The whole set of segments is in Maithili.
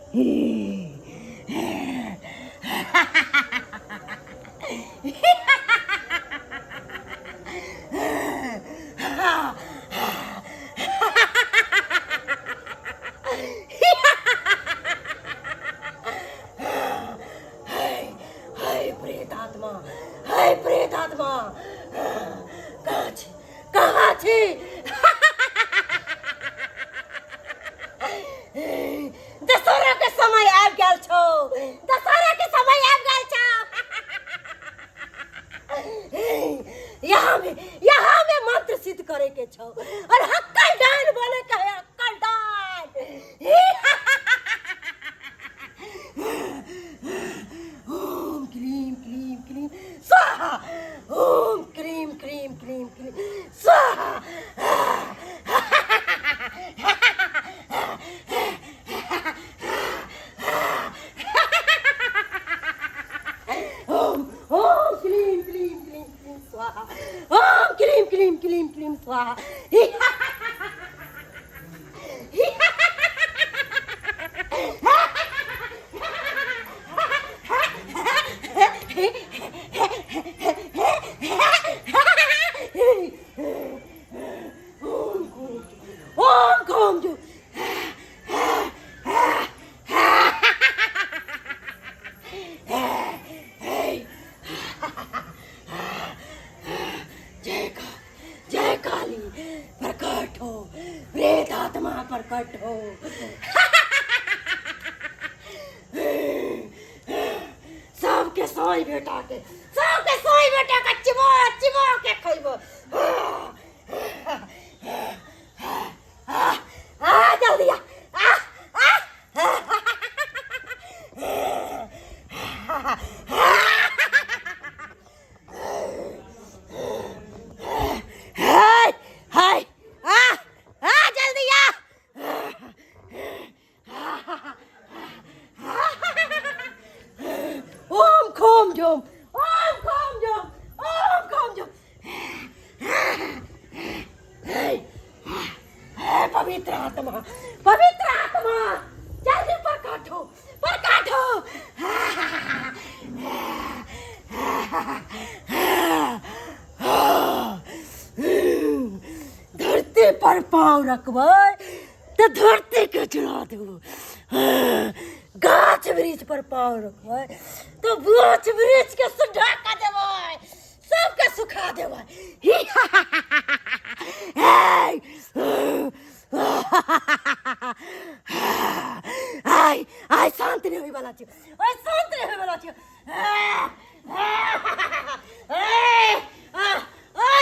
हाय प्रेत आत्मा, हाय प्रेत आत्मा, कहाँ छी, कहाँ छी? दशहरा के समय आबि गेल छौ, दशहरा के समय आबि गेल छौ। यहाँ में मंत्र सिद्ध करे के छौ और हक्कल डान बोले के है, हक्कल डान। ओम क्लीम क्लीम क्लीम स्वाहा, ओम क्रीम क्रीम क्रीम क्रीम स्वाहा। ओम ओम क्लीम क्लीम क्लीम क्लीम स्वाहा, ओम क्लीम क्लीम क्लीम क्लीम स्वाहा। ओम घूम जो। जय काली, जय काली, प्रकट हो प्रेत आत्मा, प्रकट हो। सबके सोई बेटा के, सबके सोई बेटा के चिबो चिबो के खइबो। आ जल्दी आ, आ, आ। हाय हाय, आ आ जल्दी आ। ओम खोम जोम, ओम खोम जोम, ओम खोम जोम। हे पवित्र आत्मा, पवित्र आत्मा, जल्दी प्रकट हो, प्रकट हो। धरती पर पाँव रखबै तऽ धरती के चुरा देबो, गाछ वृक्ष पर पाँव रखबै तऽ गाछ वृक्ष के सुढ़ा कऽ देबै, सबके सुखा देबै। आइ आइ शान्त नहि होइवला छियौ, आइ शान्त नहि होइवला छियौ।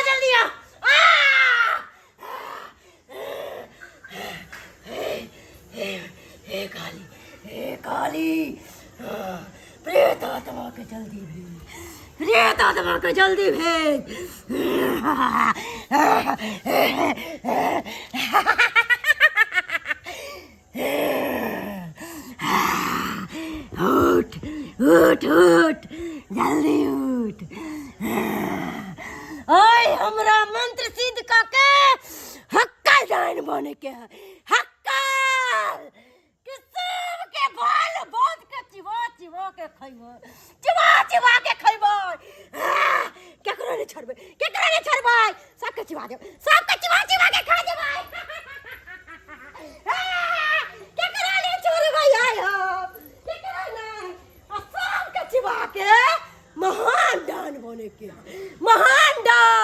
जल्दी आ। हे काली, हे काली, प्रेत आत्मा के जल्दी भेज, प्रेत आत्मा के जल्दी भेज। उठ उठ उठ, जल्दी उठ। ओए हमरा मंत्र सिद्ध कऽ के हक्कल डाइन बने के है, हक्कल के सबके बाल बांध के चिबा चिबा के खइबो, चिबा चिबा के खइबो। केकरो नहीं छोड़बै, केकरो नहीं छोड़बै, सबके चिबा देबै, सबके चिबा चिबा के खा जेबै। केकरो नहीं छोड़बै आइ हम, केकरो नहीं, आ सबके चिबा के महान डान बने के, महान डान।